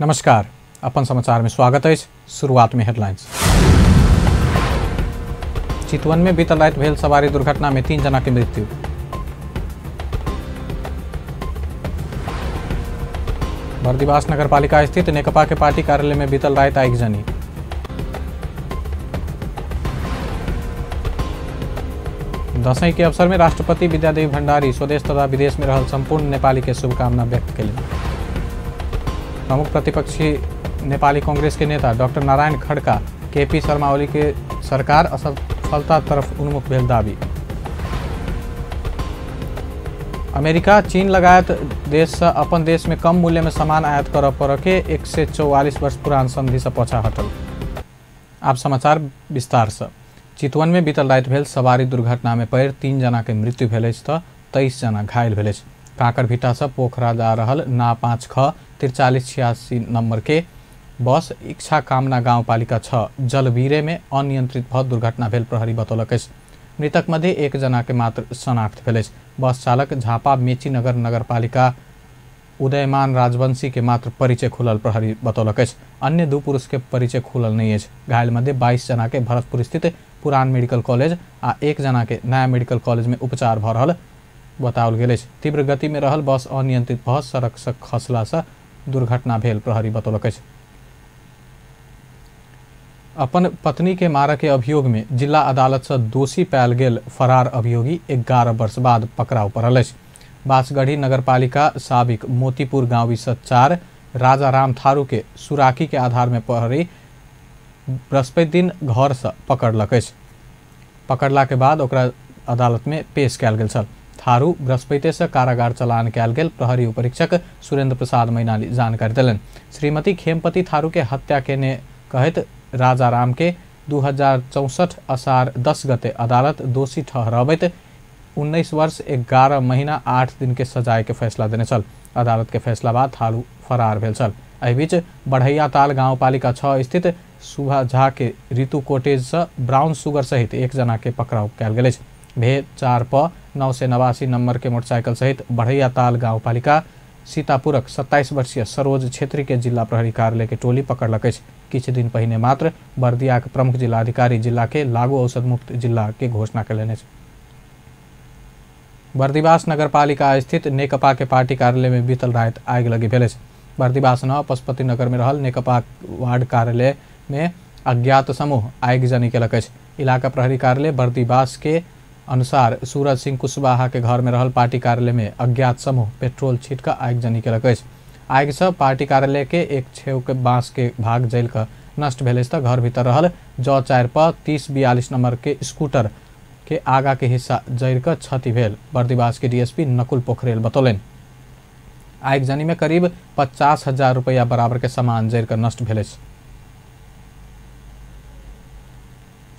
नमस्कार, अपन समाचार में स्वागत है। शुरुआत में हेडलाइंस। चितवन में बीतल रात भेल सवारी दुर्घटना में 3 जना के मृत्यु। बर्दिवास नगरपालिका स्थित नेकपा के पार्टी कार्यालय में बीतल रात आगजनी। दशैं के अवसर में राष्ट्रपति विद्यादेवी भंडारी स्वदेश तथा विदेश में रहल संपूर्ण नेपाली के शुभकामना व्यक्त कयलनि। प्रमुख प्रतिपक्षी नेपाली कांग्रेस के नेता डॉक्टर नारायण खड़का केपी शर्मा ओली के सरकार असफलता तरफ उन्मुख भेल दावी। अमेरिका चीन लगायत देश से अपन देश में कम मूल्य में सामान आयात करऽ पड़ऽ के 144 वर्ष पुरान संधि से पाछा हटल। आप समाचार विस्तार से। चितवन में बीतल रात भेल सवारी दुर्घटना में पैर 3 जना के मृत्यु भेल अछि तऽ 23 जना घायल भेल अछि। कांकरभिटा से पोखरा जा रहल ना 5 ख 4386 नंबर के बस इच्छा कामना गांवपालिका 6 जलवीरे में अनियंत्रित भ दुर्घटना भेल प्रहरी बतौलक अछि। मृतक मध्ये 1 जना के मात्र शनाख्त भेल अछि। बस चालक झापा मेचीनगर नगरपालिका उदयमान राजवंशी के मात्र परिचय खुलल प्रहरी बतौलक अछि। अन्य 2 पुरुष के परिचय खुलल नहीं अछि। घायल मध्ये 22 जना के भरतपुर स्थित पुरान मेडिकल कॉलेज आ 1 जना के नया मेडिकल कॉलेज में उपचार भ रहल बताओल गेल अछि। तीव्र गति में रहल बस अनियंत्रित भ सड़क से खसला से दुर्घटना भेल प्रहरी बतौलक अछि। अपन पत्नी के मारऽ के अभियोग में जिला अदालत से दोषी पायल गेल फरार अभियोगी 11 वर्ष बाद पकड़ाव पड़ल अछि। बाँसगढ़ी नगरपालिका साबिक मोतीपुर गांव 4 राजाराम थारू के सुराकी के आधार में प्रहरी बृहस्पति दिन घर से पकड़लक अछि। पकड़ला के बाद ओकरा अदालत में पेश कयल गेल छल। थारू बृहस्पति से कारागार चलान कयल गेल प्रहरी उपरीक्षक सुरेंद्र प्रसाद मैनाली जानकारी देलनि। श्रीमती खेमपति थारू के हत्या केने कहैत राजाराम के 2064 असार 10 गते अदालत दोषी ठहरबैत 19 वर्ष 11 महीना 8 दिन के सजाय के फैसला देने छल। अदालत के फैसला बाद थारू फरार भेल छल। एहि बीच बढ़ैया ताल गांवपालिका 6 स्थित सुभा झा के ऋतु कोटेज से ब्राउन शुगर सहित 1 जना के पकड़ाव कयल गेल अछि। भे 4 प 989 नंबर के मोटरसाइकिल सहित बढ़ैया ताल गांवपालिका सीतापुरक 27 वर्षीय सरोज छेत्री के जिला प्रहरी कार्यालय के टोली पकड़लक अछि। किछु दिन पहिने मात्र बर्दियाक प्रमुख जिलाधिकारी जिला के लागू औषध मुक्त जिला के घोषणा कयलनि अछि। बर्दिवास नगरपालिका स्थित नेकपा के पार्टी कार्यालय में बीतल रात आगि लगी भेल अछि। बर्दिवास 9 पशुपति नगर में रहल नेकपा वार्ड कार्यालय में अज्ञात समूह आगिजनी केलक अछि। इलाका प्रहरी कार्यालय बर्दिवास के अनुसार सूरज सिंह कुशवाहा के घर में रहल पार्टी कार्यालय में अज्ञात समूह पेट्रोल छीट कऽ आगिजनी केलक अछि। आगि से पार्टी कार्यालय के एक छेव के बांस के भाग जलि कऽ नष्ट भेल अछि तऽ घर भीतर रहल ज 4 प 3042 नंबर के स्कूटर के आगा के हिस्सा जरि कऽ क्षति भेल बर्दिवास के डीएसपी नकुल पोखरेल बतौलनि। आगिजनी में करीब 50,000 रुपया बराबर के सामान जरि कऽ नष्ट भेल अछि।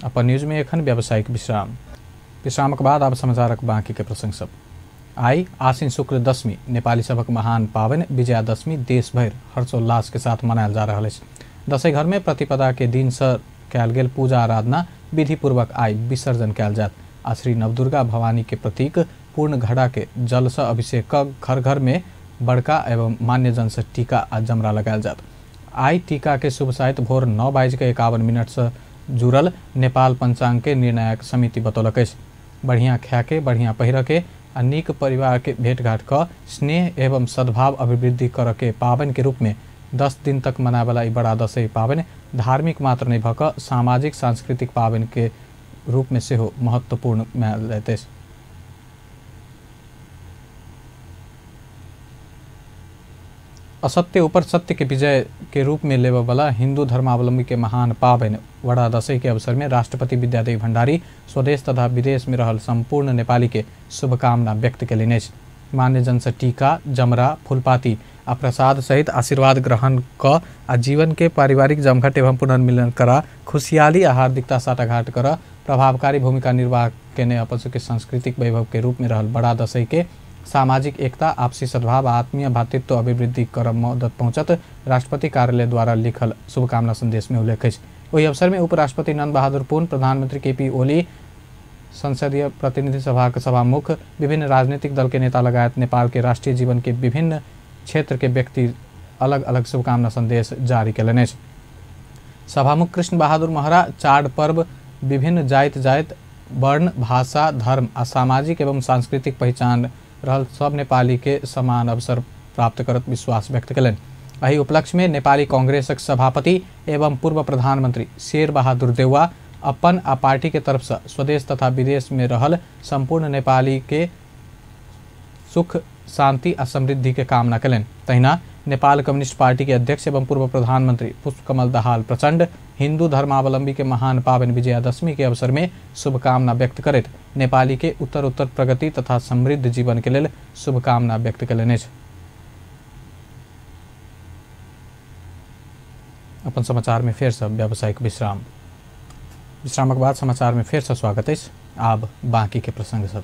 अपन न्यूज में एखन व्यावसायिक विश्राम। विश्रामक बाद आब समाचारक बाकी के प्रसंग सब। आई आश्विन शुक्ल दशमी नेपाली सभक महान पावन विजयादशमी देश भरि हर्षोल्लास के साथ मनायल जा रहल अछि। दशैं घर में प्रतिपदा के दिन से कयल गेल पूजा आराधना विधिपूर्वक आई विसर्जन कयल जायत आ श्री नवदुर्गा भवानी के प्रतीक पूर्ण घड़ा के जल से अभिषेक क घर घर में बड़का एवं मान्यजन से टीका आ जमरा लगायल जायत। आई टीका के शुभ साइत भोर 9:51 से जुड़ल नेपाल पंचांग के निर्णायक समिति बतौलक अछि। बढ़िया खाए के, बढ़िया पहिर के आ नीक परिवार के भेंटघाट क स्नेह एवं सद्भाव अभिवृद्धि कर के पावन के रूप में 10 दिन तक मनावला ई बड़ा दशैं पावन धार्मिक मात्र नहीं भऽ कऽ सामाजिक सांस्कृतिक पावन के रूप में सेहो महत्वपूर्ण मानल जाइत अछि। असत्य ऊपर सत्य के विजय के रूप में लेबऽ वाला हिंदू धर्मावलंबी के महान पावन बड़ा दशैं के अवसर में राष्ट्रपति विद्यादेवी भंडारी स्वदेश तथा विदेश में रहल संपूर्ण नेपाली के शुभकामना व्यक्त कयलनि अछि। मान्यजन से टीका, जमरा, फूलपाती आ प्रसाद सहित आशीर्वाद ग्रहण क आ जीवन के पारिवारिक जमघट एवं पुनर्मिलन करा खुशहाली आ हार्दिकता साटाघाट कर प्रभावकारी भूमिका निर्वाह केने अपन सबके सांस्कृतिक वैभव के रूप में रहल बड़ा दशैं के सामाजिक एकता, आपसी सद्भाव, आत्मीय भातृत्व अभिवृद्धि कर मदद पहुँचत राष्ट्रपति कार्यालय द्वारा लिखल शुभकामना संदेश में उल्लेख अछि। ओहि अवसर में उपराष्ट्रपति नंद बहादुर पुन, प्रधानमंत्री केपी ओली, संसदीय प्रतिनिधि सभा के सभामुख, विभिन्न राजनीतिक दल के नेता लगायत नेपाल के राष्ट्रीय जीवन के विभिन्न क्षेत्र के व्यक्ति अलग अलग शुभकामना संदेश जारी कयलनि अछि। सभामुख कृष्ण बहादुर महरा चाड पर्व विभिन्न जाति जाति वर्ण भाषा धर्म आ सामाजिक एवं सांस्कृतिक पहिचान रहल सब नेपाली के समान अवसर प्राप्त करत विश्वास व्यक्त कयलनि। एहि उपलक्ष्य में नेपाली कांग्रेसक सभापति एवं पूर्व प्रधानमंत्री शेर बहादुर देउवा अपन आ पार्टी के तरफ से स्वदेश तथा विदेश में रहल संपूर्ण नेपाली के सुख शांति आ समृद्धि के कामना कयलनि। तहिना नेपाल कम्युनिस्ट पार्टी के अध्यक्ष एवं पूर्व प्रधानमंत्री पुष्पकमल दाहाल प्रचंड हिंदू धर्मावलंबी के महान पावन विजयादशमी के अवसर में शुभकामना व्यक्त करैत नेपाली के उत्तर उत्तर प्रगति तथा समृद्ध जीवन के लेल शुभकामना व्यक्त कयलनि अछि। अपन समाचार में फेर से व्यावसायिक विश्राम। विश्रामक बाद समाचार में फेर से स्वागत अछि। आब बाकी के प्रसंग सब।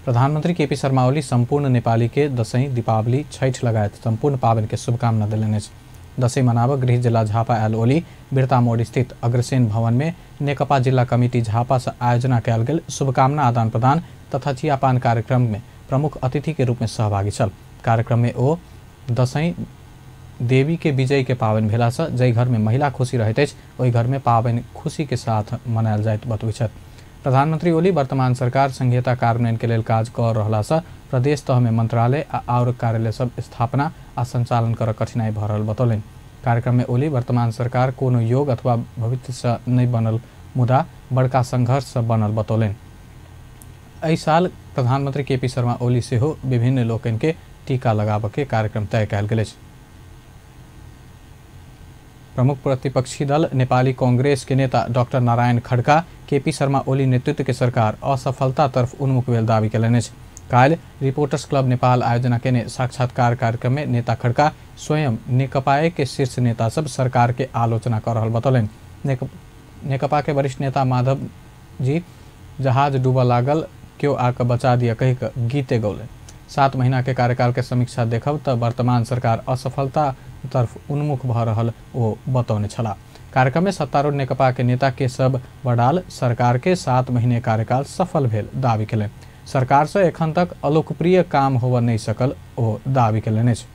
प्रधानमंत्री केपी शर्मा ओली संपूर्ण नेपाली के दसैँ दीपावली छठ लगायत संपूर्ण पावन के शुभकामना देलनि अछि। दसैँ मनाब गृह जिला झापा आयल ओली बिरतामोड़ स्थित अग्रसेन भवन में नेकपा जिला कमिटी झापा से आयोजना कयल गेल शुभकामना आदान प्रदान तथा चियापान कार्यक्रम में प्रमुख अतिथि के रूप में सहभागी छल। कार्यक्रम में ओ दसैँ देवी के विजय के पावन भेला से जाहि घर में महिला खुशी रहैत अछि ओहि घर में पावन खुशी के साथ मनायल जाइत बतबैत छथि। प्रधानमंत्री ओली वर्तमान सरकार संघीयता कार्यान्वयन के लेल काज कर रहला से प्रदेश तह में मंत्रालय आ और कार्यालय सब स्थापना आ संचालन कर कठिनाई भऽ रहल बतौलनि। कार्यक्रम में ओली वर्तमान सरकार कोनो योग अथवा भविष्य से नहीं बनल मुदा बड़का संघर्ष से बनल बतौलनि। एहि साल प्रधानमंत्री केपी शर्मा ओली सेहो विभिन्न लोकनि के टीका लगाबऽ के कार्यक्रम तय कयल गेल अछि। प्रमुख प्रतिपक्षी दल नेपाली कांग्रेस के नेता डॉक्टर नारायण खड़का केपी शर्मा ओली नेतृत्व के सरकार असफलता तरफ उन्मुख भेल दावी कयलनि अछि। काल्हि रिपोर्टर्स क्लब नेपाल आयोजना केने साक्षात्कार कार्यक्रम में नेता खड़का स्वयं नेकपाए के शीर्ष नेता सब सरकार के आलोचना कर रहल बतौलनि। नेकपा के वरिष्ठ नेता माधव जी जहाज डूबऽ लागल क्यों आके बचा दिया कहि कऽ गीते गौलनि। 7 महीना के कार्यकाल के समीक्षा देखब तऽ वर्तमान सरकार असफलता तरफ उन्मुख भऽ रहल ओ बतौने छलाह। कार्यक्रम में सत्तारूढ़ नेकपा के नेता केशव बडाल सरकार के 7 महीने कार्यकाल सफल भेल दावी कयलनि। सरकार से एखन तक अलोकप्रिय काम होबऽ नहि सकल ओ दावी कयलनि अछि।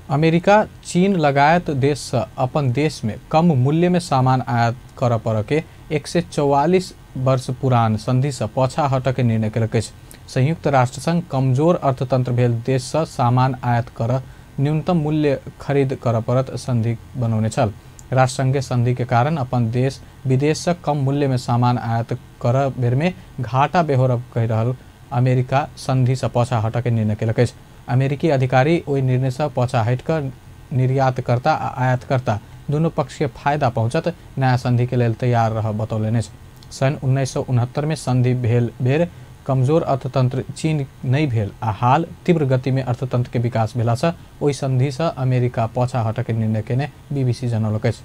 अमेरिका चीन लगायत देश से अपन देश में कम मूल्य में सामान आयात करऽ पड़ऽ के 144 वर्ष पुरान संधि से पाछा हटऽ के निर्णय कयलक अछि। संयुक्त राष्ट्र संघ कमजोर अर्थतंत्र भेल देश से सामान आयात कर न्यूनतम मूल्य खरीद करऽ पड़त संधि बनौने छल। राष्ट्रसंघ संधि के कारण अपन देश विदेश से कम मूल्य में सामान आयात कर बेर में घाटा बेहोरब कहि रहल अमेरिका संधि से पाछा हटऽ के निर्णय कयलक अछि। अमेरिकी अधिकारी ओहि निर्णय से पाछा हटि निर्यातकर्ता आ आयातकर्ता दुनू पक्ष के फायदा पहुँचत नया संधि के लेल तैयार रह बतौलनि अछि। सन 1969 में संधि भेल बेर कमजोर अर्थतंत्र चीन नहीं भेल आ हाल तीव्र गति में अर्थतंत्र के विकास भेला से ओहि संधि से अमेरिका पाछा हटऽ के निर्णय केने बीबीसी जनौलक अछि।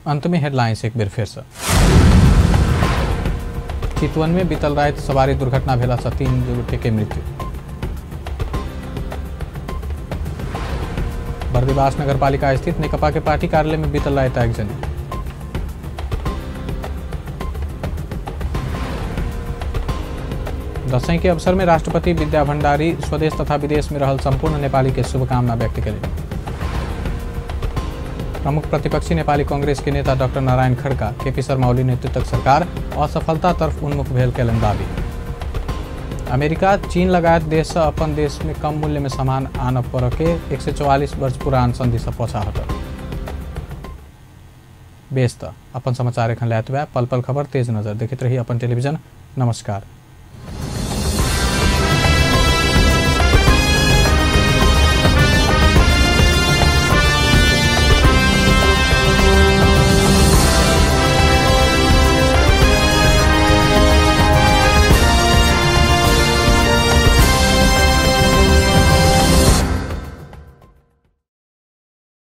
अंत में हेडलाइंस एक बेर फेर से। चितवन में बीतल राति सवारी दुर्घटना भेला से 3 गोटे के मृत्यु। बर्दिवास नगरपालिका स्थित नेकपा के पार्टी कार्यालय में बीतल राति आगजनी। दसैँ के अवसर में राष्ट्रपति विद्या भंडारी स्वदेश तथा विदेश में रहल संपूर्ण नेपाली के शुभकामना व्यक्त कयलनि। प्रमुख प्रतिपक्षी नेपाली कांग्रेस के नेता डॉक्टर नारायण खड़का केपी शर्मा ओली नेतृत्वक सरकार असफलता तरफ उन्मुख भेल कयलनि दावी। अमेरिका चीन लगायत देश से अपन देश में कम मूल्य में सामान आनऽ पड़ऽ के 144 वर्ष पुरान संधि से पाछा हटल। बेस तऽ अपन समाचार एखन लैत पल पल खबर तेज नजर देखैत रही अपन टेलीविजन। नमस्कार।